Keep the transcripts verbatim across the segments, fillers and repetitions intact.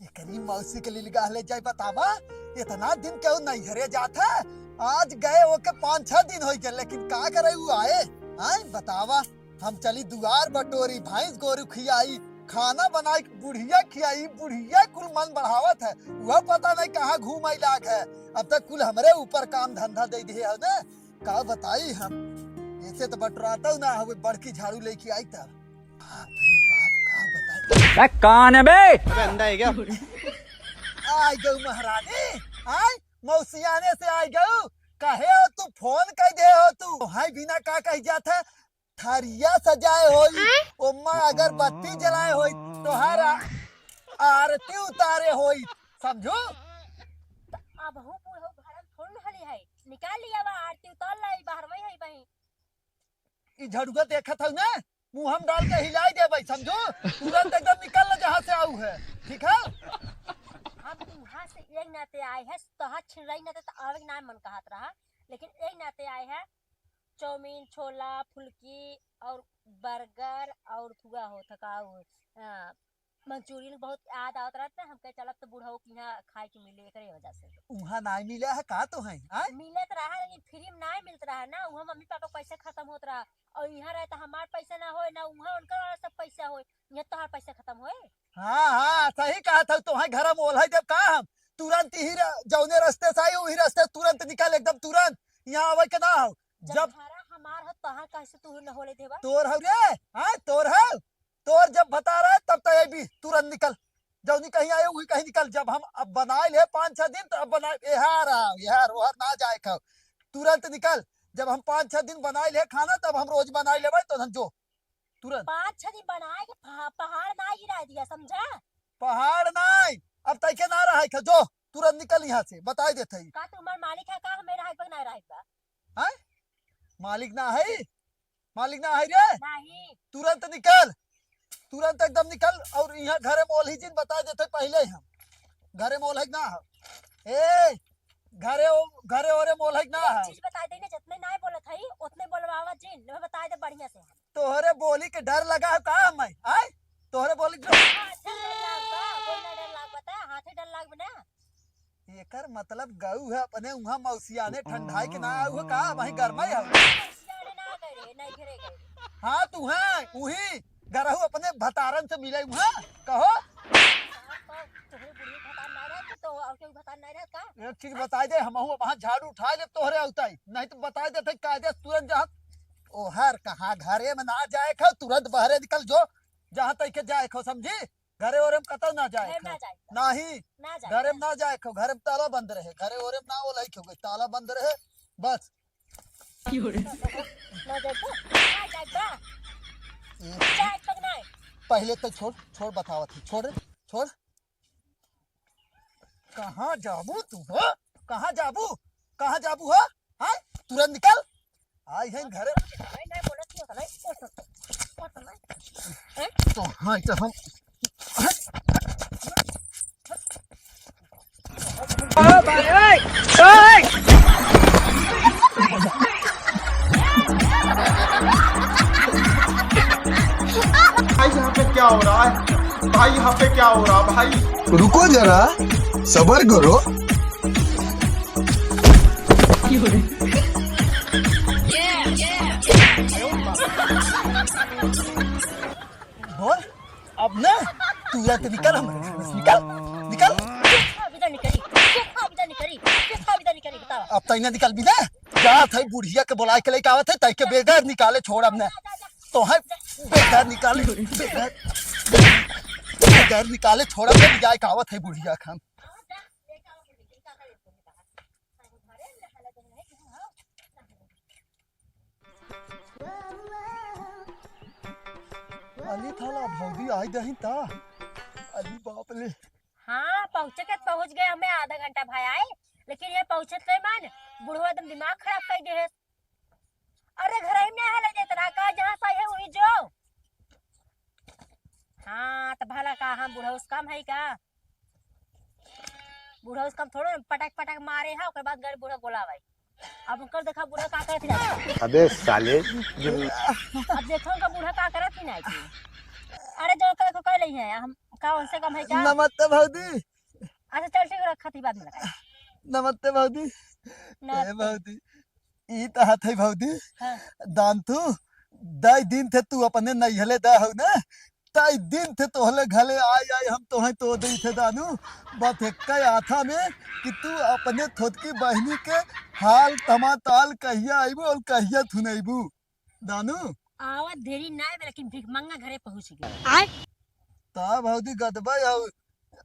एकरी मौसी के लिलगाह ले जाए, बतावा। इतना दिन के उ नैहरे जात है, आज गए ओके पाँच छह दिन होइ गए, लेकिन का करे उ आए? आए बतावा, हम चली दुआर बटोरी, भैंस गोरू खियाई, खाना बनाई, बुढ़िया खियाई, बुढ़िया कुल मन बढ़ावत है, वह पता नहीं कहाँ घूम आई लाग है। अब तक कुल हमरे ऊपर काम धंधा दे दिए है ना, का बताई हम। ऐसे तो बटराता ना, हवे बड़की झाड़ू लेके आई तब। बाप रे बाप, का बताई। बे, कौन है बे? अबे, अंधा है क्या? आइ गउ महारानी, आइ मौसियाने से आइ गउ। कहे हो तू, फोन कइ दे हो तू। हाय बिना का कहि जात है, थरिया सजाए होई, ओमा अगरबत्ती जलाए होई, तोहार आ-, आरती उतारे होई, समझू? त अबहू बूढ़ऊ घर में थोड़ी न हली है, निकाल लिया बा, आरती उतार लाई, बाहर में है बही। ई झड़ुआ देखत हऊ ना, मुंह में डाल के हिलाई देबै, समझू? तुरंत एकदम निकल ले जहाँ से आऊ है, ठीक है? हम वहाँ से एक नाते आए हैं, तोहार छिड़ाई नाते तो आवे के ना मन कहत रहा, लेकिन एक नाते आए हैं, चाउमीन, छोला, फुल्की और बर्गर और थुआ हो थकाऊ, अ, मंचूरियन बहुत याद आवत रहत ना, हमके चलब तो बुढ़ऊ के यहाँ खाए के मिले, एकरे वजह से। उहाँ नाई मिले है का तो है, आय? मिलत रहा, लेकिन फ्री में नाई मिलत रहा ना, उहाँ मम्मी पापा के पैसा खत्म होत रहा, और यहाँ रहे तो हमार पैसा ना होए, ना उहाँ उनकर वाला सब पैसा होए, यहाँ तोहार पैसा खत्म होए। हाँ, हाँ, सही कहत हऊ, तोहे घर में ओल्है देब का हम? तुरंत ही र-, जौने रास्ते से आई, वही रास्ते तुरंत निकल, एकदम तुरंत। यहाँ आवे के ना हो। जब जब घरा हमार हो, तहाँ कैसे तू न होले देबा? तोर हऊ रे, हाँ, तोर हऊ। तोर जब भतार है, तब तो ये भी तुरंत निकल। जौनी कहीं आए, वही कहीं निकल। जब हम अब बनाए ले पाँच छह दिन, तो अब बनाए, एहार आओ, एहार, ओहर ना जाए खाओ। तुरंत निकल। जब हम पाँच छह दिन बनाए ले खाना, तब हम रोज बनाए लेबै, तो हम जो। तुरंत। पाँच छह दिन बनाए के पहा-, पहाड़ ना गिरा दिया, समझा? पहाड़ नाई, अब तैके ना रहे थे, जो तुरंत निकल यहाँ से, बताई देत हई। का तू हमार मालिक है का? हमें रहे पर ना रहे बा। हैं? मालिक ना है? मालिक ना है रे? नहीं। तुरंत निकल, तुरंत एकदम निकल। और यहाँ घरे में ओल्ही जिन, बताई देत हई पहले ही हम। घरे में ओल्ही ना हो। ए, घरे ओ-, घरे ओरे में ओल्ही ना एक हो। चीज बताई दे ना, जितने नाई बोलत हई, उतने बोलवावा जिन, मैं बताई दे बढ़िया से। तोहरे बोली के डर लगा है का हमें? आय? तोहरे बोली के डर हाँ, अच्छा, डर लाग बा, बोल ना, डर लाग बा, ता हाथे डर लाग बा ना। एकर मतलब गऊ है अपने उहाँ मौसियाने ठंडाई के ना आऊ है का? वहीं गरमाई है। मौसियाने ना गए रे, नहीं घरे गए रे। हाँ, तू है, उही गरहू अपने भतारन से मिले उहाँ, कहो। तोहरे बुढ़ी भतार ना रहे, तो और कोई भतार ना रहे का? एक चीज बताई दे, हमहू वहाँ झाड़ू उठाए ले तोहरे अउताई, नहीं तो बताई देते कायदे से तुरंत जहाँ ओहर कहाँ घरे में ना जाए खो, तुरंत बहरे निकल जो, जहाँ तैके जाए खो, समझी? घरे ओरे में कतौ ना जाए घर खो। ना जाए। नहीं, ना जाए। घरे में ना जाए खो, घरे में ताला बंद रहे, घरे ओरे में ना ओलाई खो, ताला बंद रहे, बस। ना जाए तो? ना जाए तो? ए, जाए तो नहीं। पहले तो छोड़, छोड़ बतावत ही, छोड़, छोड़। कहाँ जाबू तू हो? कहाँ जाबू? कहाँ जाबू हो? हाँ? तुरंत निकल। आई हैं घरे। नहीं, नहीं, बोलत नहीं होता, नहीं, बोलत नहीं, बोलत नहीं। हैं? तो हाँ, तो हम भाई, यहाँ पे क्या हो रहा है? भाई, यहाँ पे क्या हो रहा है, भाई? रुको जरा, सबर करो। बोल, अब ना, तू या तो निकल हमरे घर में से, निकल, निकल। देखा भी तो निकली, देखा भी तो निकली, देखा भी तो निकली, बतावा। अब तैं ना निकल भी ना, जात है बुढ़िया के बुलाए के लेके आवत है, तैं के बगैर निकाले छोड़ब ना। तो है बगैर निकाले, बगैर, बगैर निकाले छोड़ब ना, जाए के आवत है बुढ़िया खान। अली थाला भौजी आई दही ता। अली बाप रे। हाँ, पहुँचे के पहुँच गए, हमें आधा घंटा भाई आए, लेकिन ये पहुँचत नहीं मान, बुढ़वा एकदम दिमाग खराब कर दे है। अरे घर ही में हले देत रहा का, जहाँ सही है वही जो। हाँ, तो भला का हम बुढ़ौस कम है का? बुढ़ौस कम थोड़ो पटक पटक मारे है, ओकर बाद गरीब बूढ़ा गोला भाई। अब उनकर देखा बूढ़ा का करत ही ना। अबे साले। अब देखो उनका बूढ़ा का करत ही ना। अरे जो कहे को कह लई है, हम का उनसे कम है का? नमस्ते भौजी। अच्छा चल ठीक है, रखा थी, बाद में लगाई। नमस्ते भौजी। ए नमस्ते। भौजी, ई त हाथ है भौजी। हाँ। दान तू, दाई दिन थे तू अपने नैहले दा हौ ना, ताई दिन थे तोहले घले आई आई हम तोहे तो दी थे दानू। बात है कई आथा में कि तू अपने थोतकी बहिनी के हाल तमाताल कहिया आइबू और कहिया थुनैबू दानू। आवत देरी ना आइबे, लेकिन भिखमंगा घरे पहुँच गए। आय। ता भौजी गदबे हौ,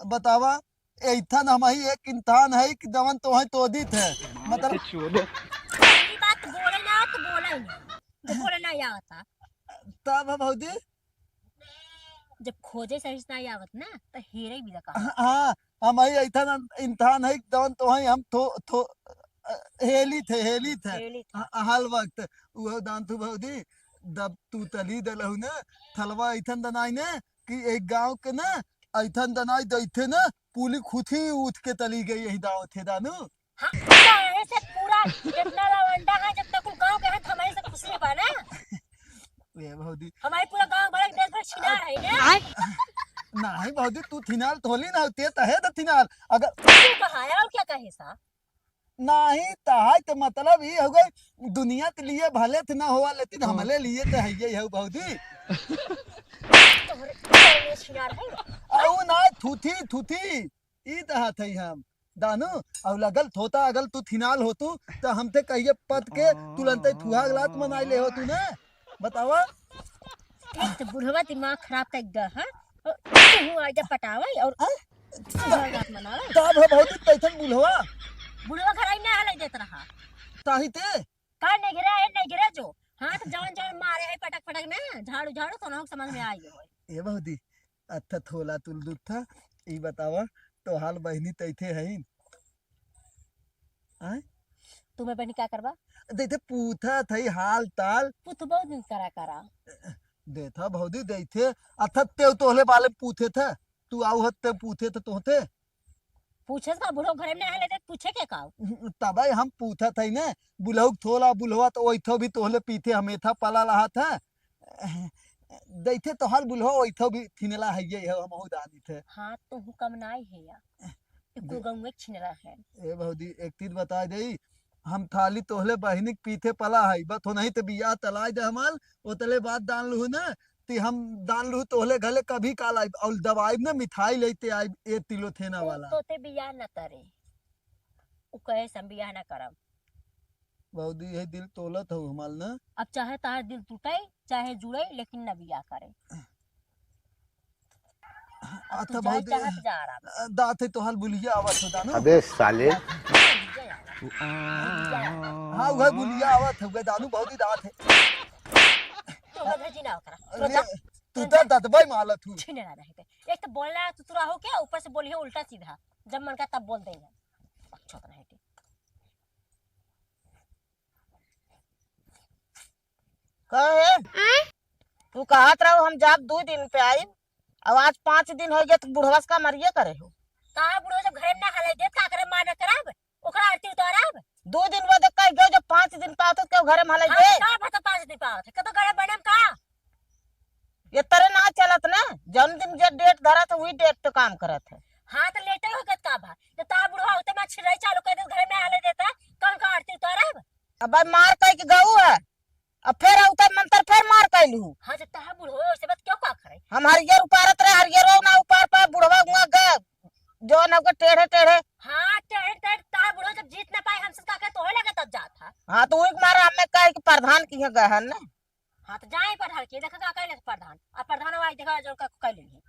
बतावा, एइथन हमही एक इंसान है कि जवन तोहे तोदित है। मतलब पहली बात बोले ना तो बोले ही नहीं, जो बोले ना आवता। तब है भौजी। जब खोजे सही से ना आवत ना, तो हेरे भी लगा। हाँ, हमही एइथन इंसान है कि जवन तोहे हम थो, थो, अ, हेली थे, हेली थे। हेली थे। ह-, हर वक्त उहो दान तू भौजी, जब तू तली दलहु ना, थलवा एइथन दनाई ने कि एक गाँव के ना, एइथन दनाई दैथे ना, पूली खुद ही उठ के तली गई यही दाव थे दानू। हाँ, काहे से पूरा जितना लवंडा है, जितना कुल गाँव के है, हमारे से खुशी बा ना। ए भौजी। हमारे पूरा गाँव भर, देश भर छिनार है ना। आय। नहीं भौजी, तू थिनाल थोली ना होती है, तो है तो थिनाल। अगर तू कहा है, और क्या कहे सा? नाही, तहाई त मतलब ई हो गई, दुनिया के लिए भले त ना होवा, लेकिन हाँ। हमले लिए त है ये हो भौजी। तोहरे, तोहरे छिनार है। अउ ना, थूथी, थूथी, ई त हाथ है हम। दानू, अउ लगल थोता, अगल तू थिनाल होतू, त हमते कहिए पत के तुरंते थुहाग लात मनाई ले होतू ना। बतावा। एक तो बुढ़वा दिमाग खराब कर गया है, और तू आइजा पटावे और हाँ? सुहाग रात मनावे। तब है भौजी तैथन बुढ़वा। बुढ़वा घर आई ना हले देत रहा। ताही ते? का नहीं गिरा है, नहीं गिरा जो। हाथ जवन जवन मारे है पटक पटक ना, झाड़ू झाड़ू तो ना समझ में आई हो। ए भौजी, अच्छा थोला तुल दूध था, ई बतावा, तो हाल बहिनी तैथे हईन? आय? तुम्हें बहनी का करबा? देथे पूछत हई हाल ताल। पूछ बहुत दिन करा करा। देथा भौजी देथे, अथत तेउ तोहले बाले पूछे थे, तू आउ हत ते पूछे थे तोहते। पूछे का बुढ़ो घरे में नहीं लेते, पूछे के काउ? तबे हम पूछत हई ने, बुढ़ऊ थोला बुढ़वा तो ओइथो भी तोहले पीछे हमेथा पला रहा था। दैथे तोहर बुलहो, ओइथो भी थिनला है, ये है, हमहू दानी थे। हाँ, तोहू कम नाई है या। ए, कुल दे- गंगे छिनला है। ए भौजी, एक चीज बता दे, हम थाली तोहले बहिनी के पीछे पला है, बस हो नहीं तो बियाह तलाई दे हमाल, ओतले बात दान लुहु ना, ती हम दान लुहु तोहले घले कभी काल आइब, और दवाइब ना मिठाई लेते आइब, ए तिलो थेना उ वाला। तोते बियाह न तरे, उ कहे से हम बियाह न करब। भौजी, यही दिल तोलत हऊ हमार ना। अब चाहे तार दिल टूटे, चाहे जुड़े, लेकिन न बियाह करे। अच्छा तू जाए भौजी, चाहत जा आराम से। दात है तोहार बुलिया आवत हो दानू। अबे साले। हाँ, वह बुलिया आवत है, वह दानू भौजी दात है। तो वह भेजी ना ओकरा। तो अरे, जा। तू तो दतबाई मालत हूँ। छीने ना रहे। एक तो बोलना है, तू तुरा हो क्या? ऊपर से बोली है उल्टा सीधा। जब मन का तब बोल देंगे। अच्छा तो नहीं ठीक। कहे? आय? तू कहत रहो हम जाब दू दिन पे आई, अब आज पाँच दिन हो गए तो बुढ़वा से का मरिए करे हो। का बुढ़वा जब घरे में ना हले देत, का करे मार न करब? ओकरा आरती उतारब? दू दिन बाद कह गयो जब पाँच दिन पे आवत हो, क्यों घरे में हले हाँ, दे? का भर तो पाँच दिन पे आवत है? कतो घरे बने में का? ये तरह ना चलत ना, जौन दिन जे डेट धरत है, वही डेट पे काम करत है। हाँ, तो लेटे हो गत का भा? तो ता बुढ़वा होते में छिड़ाई चालू कर दे, घरे में हले देता, कौन का आरती उतारब? अब भाई मार कह के गऊ है, अब फिर उतर मंतर फिर मार कैलू। हाँ, जब तहा बुढ़ो से बात क्यों का करे? हम हरियर उपारत रहे, हरियरो ना उपार पाए, बुढ़वा हुआ ग-, जो ना ओकर टेढ़े टेढ़े। हाँ, टेढ़े टेढ़े तहा बुढ़ो जब जीत ना पाए हमसे का के तोहे लगे तब जात हा। हाँ, तो वही मारा हमें कहे कि प्रधान की है गहन ना। हाँ, तो जाए प्रधान के, देखा का कैले प्रधान। अब प्रधान वाई देखा जो का कैले नहीं।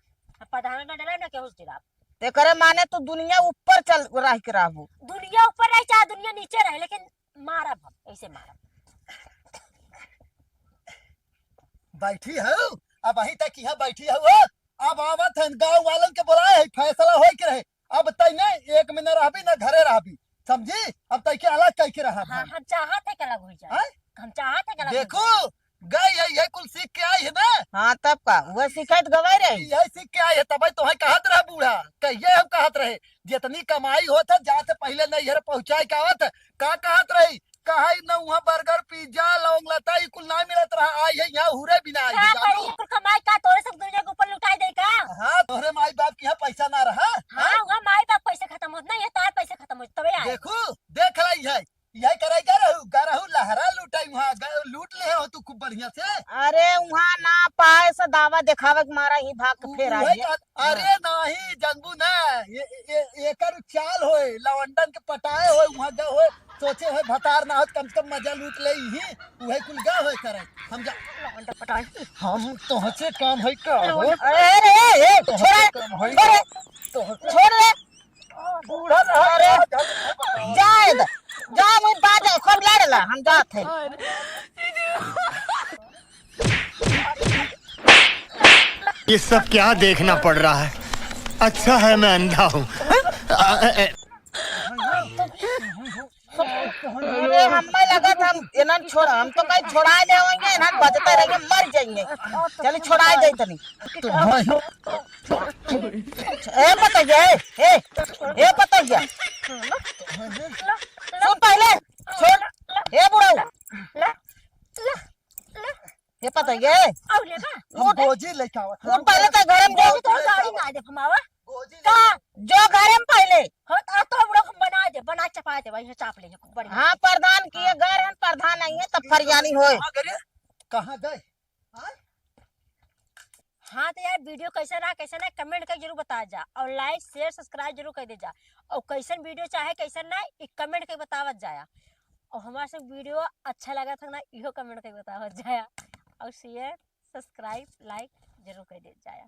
अब प्रधान ना डरे ना केहू से डराब। तेकरे माने तू दुनिया ऊपर चल रह के रहबू। दुनिया ऊपर रहे चाहे दुनिया नीचे रहे, लेकिन मारब हम, ऐसे मारब। बैठी हो, अब अहीं तक यहाँ बैठी हो, अब आवत हन गाँव वालन के बोलाए है, फैसला होई के रहे। अब तै ने एक में न रहबी, न घरे रहबी, समझी? अब तै के अलग कह के रहब हाँ, हम। हम चाहत है कि अलग हो जाए। हैं? हम चाहत है कि अलग हो देखू, जाए। गई है, ये कुल सीख के आई है ना? हाँ, तब का? वह सीखे तो गवाई रही। यही सीख के आई है, तबे तो है कहत रहे बूढ़ा, कहिए हम कहत रहे, जितनी कमाई होत है, जात पहले नैहर पहुँचाए के आवत है। का कहत रही? कहाँ न उहाँ burger, pizza, लौंग लता, ई कुल ना मिलत रहा। आई है यहाँ हुरे बिना आई का है, करी, जानू। ई कुल कमाई का तोरे सब दुनिया के ऊपर लुटाई दे का? हाँ, तोहरे माई बाप के यहाँ पैसा ना रहा। हाँ, हाँ? उहाँ माई बाप पैसे खत्म होत ना, ये तोहार पैसे खत्म होत, तबे आए। देखू, देख लाई है, यही कराई गा रहू, गा रहू लहरा लुटाई उहाँ, गा-, लूट ले हो तू खूब बढ़िया से। अरे उहाँ ना पाए से दावा देखावे के मारा ही भाग के उ-, फेर उहे आई है। कहत, अरे हाँ। नाही, जानबू ना, ये, ये, एकर चाल होए, लवंडन के पटाए होए, उहाँ गए होए, सोचे होए भतार ना होत, कम से कम मजा लूट ले ही, उहे कुल गए होए करे। हम जा लवंडन पटाए। हम तोहसे काम है का हो? अरे, अरे, ए, ए, तोहसे छोड़, काम है। छोड़, छोड़। छोड़ रे। बूढ़ा रहा अरे, जा, जा, जा, जा, मुझे बात है, खूब लड़ ला, हम जात हैं। ये सब क्या देखना पड़ रहा है? अच्छा है मैं अंधा हूँ। अरे, हमें लगत हम इन्हन छोड़, हम तो कहीं छोड़ा दे होंगे, इन्हन बजते रहेंगे, मर जाएंगे। चलिए, छोड़ा दे तनी। ए पतैया, ए, ए, ए पतैया। सुन पहले, छोड़। ए बुढ़ऊ। ए पतैया। और ले बा। हम उठ। गोजी लेके आवत। उठ पहले तो घर में जो। तो गाड़ी ना दे घुमावा। गोजी का? लेके जो घर में पहले। हो तो, तो बुढ़ऊ हम बना दे, बना चपा दे, वही चाप ले, खूब बढ़िया। हाँ, प्रधान किए घर हैं, प्रधान नहीं है, तब फरियानी होए। कहाँ गए? हाँ? हाँ, तो यार, video कैसा रहा, कैसा ना, comment करके जरूर बताया जा, और like, share, subscribe जरूर कर दे जा, और कैसन video चाहे, कैसन ना, ई comment करके बतावत जाया, और हमारे सब video अच्छा लगा था ना, इहो comment करके बतावत जाया, और share, subscribe, like जरूर कर दे जाया।